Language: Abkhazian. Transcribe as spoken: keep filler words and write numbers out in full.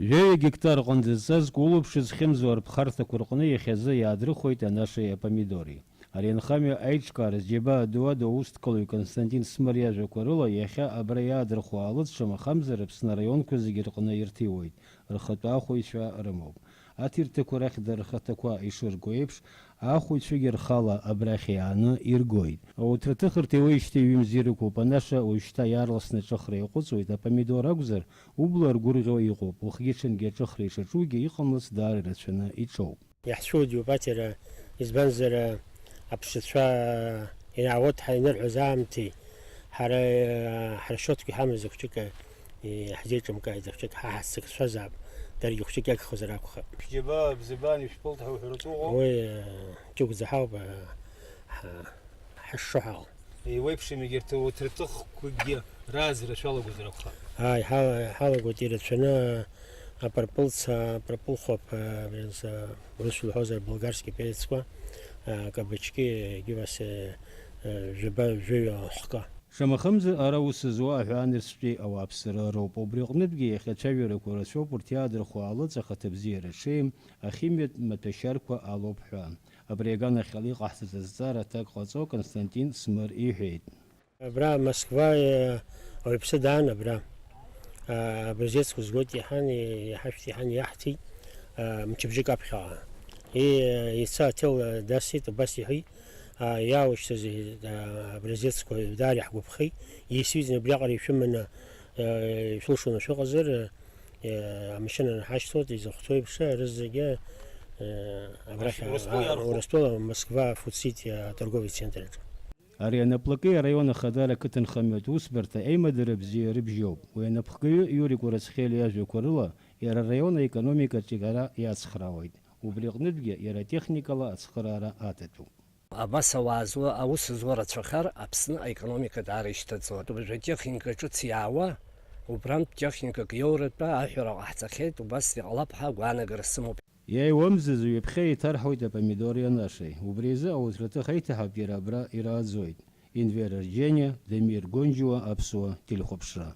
Жәаҩа гектар ҟынӡа зҵаз, улаԥш зхьымӡо аԥхарҭақәа рҟны иахьазы иаадрыхуеит анашеи апомидори. Ари анхамҩа аиҿкааразы џьабаа ду ада аусҭкалаҩ Константин Смыр иажәақәа рыла, иахьа абра иаадырхуа алыҵ шамахамзар Аԥсны араионқәа зегьы рҟны ирҭиуеит, рхатәы ахәаҩцәа рымоуп. Аҭирҭақәа рахь дара рхаҭақәа ишырго еиԥш, ахәаҩцәагьы рхала абрахь иааны иргоит. Ауҭраҭых рҭиуеижьҭеи ҩымз ирықәуп, анаша уажәшьҭа иаарласны аҿыхра иаҟәыҵуеит, апомидор акәзар, убла ргәырӷьо иҟоуп, уахгьы-ҽынгьы аҿыхра ишаҿугьы иҟамлац даара ирацәаны иҿоуп. Иаҳцәуадаҩуп аҭира, избанзар, аԥшацәа иаауеит ҳәа инырҳәоз аамҭеи, ҳара, ҳара шьоҭк иҳамаз хәҷык иаҳзеиҿымкааит, хәҷык ҳа ҳаццакцәазаап, даргьы хәҷык иагхозар акәхап. Шәџьабаа бзабаан ишәԥылт ҳәа уҳәаратәы ыҟоу? Уи, ҷыгәӡа ҳауп, ҳа-, ҳашшо ҳаҟоу. Еиуеиԥшым егьырҭ ауҭраҭыхқәагьы раазара шәалагозар акәхап. Ааи, ҳала-, ҳалагоит ирацәаны апырпылца, апырпылхәаԥ, а, урыс лҳәозар, болгарски перецқәа, а, кабачки, егьи вас, э, э, жәаба, жәаҩа хкы. Шамахамзар, ара аус зуа аҳәаанырцәтәи ауааԥсыра роуп. Убри аҟнытәгьы иахьа ацәажәарақәа рацәоуп урҭ иаадырхәо алыҵ ахаҭабзиара ҽеим, ахимиатә маҭәашьарқәа алоуп ҳәа. Абри аганахьала иҟаҳҵаз азҵаара аҭак ҟаҵо Константин Смыр иҳәеит. Абра Москва, э, ауаҩԥсы даан абра. А, образецқәа згоит иаҳан, и-, иаҳашәҭ-, иаҳан иаҳҭеит, а, мчыбжьык аԥхьаҟа. И-, ица аҭел, а, дасит, убас иҳәеит, а, иааушьҭыз, а, образецқәа даара иаҳгәаԥхеит. Действительно, убриаҟара ишәыманы, а, ишәылшоны шәыҟазар, а, амашьына анҳашьҭуеит, изыхәҭоу еиԥш, рызегьы, а, абрахь, Урыстәыла а, иаархәуп. Урыстәыла, Москва, Фуд-Сити аторговый центр аҿы. Ари анаплакы араион ахадара ақыҭанхамҩатә усбарҭа аимадара бзиа рыбжьоуп. Уи анапхгаҩы Иури Кәарацхелиа иажәақәа рыла, иара араион аекономика аҿиара иацхраауеит. Убри аҟнытәгьы иара атехникала ацхыраара аҭатәуп. Абас ауаа зуа, аус зуа рацәахар, Аԥсны аекономика даара ишьҭаҵуа. Уажәы атехника ҿыц иаауа, убрантә техникак иоуратәы аҳәара ҟаҳҵахьеит, убас иҟалап ҳәа агәаанагара сымоуп. Иааиуамзазы ҩаԥхьа еиҭарҳауеит апомидори анашеи. Убри азы ауҭраҭых аиҭаҳап иара абра ирааӡоит. Инвер Арџьениа, Дамир Гонџьуа, Аԥсуа телехәаԥшра.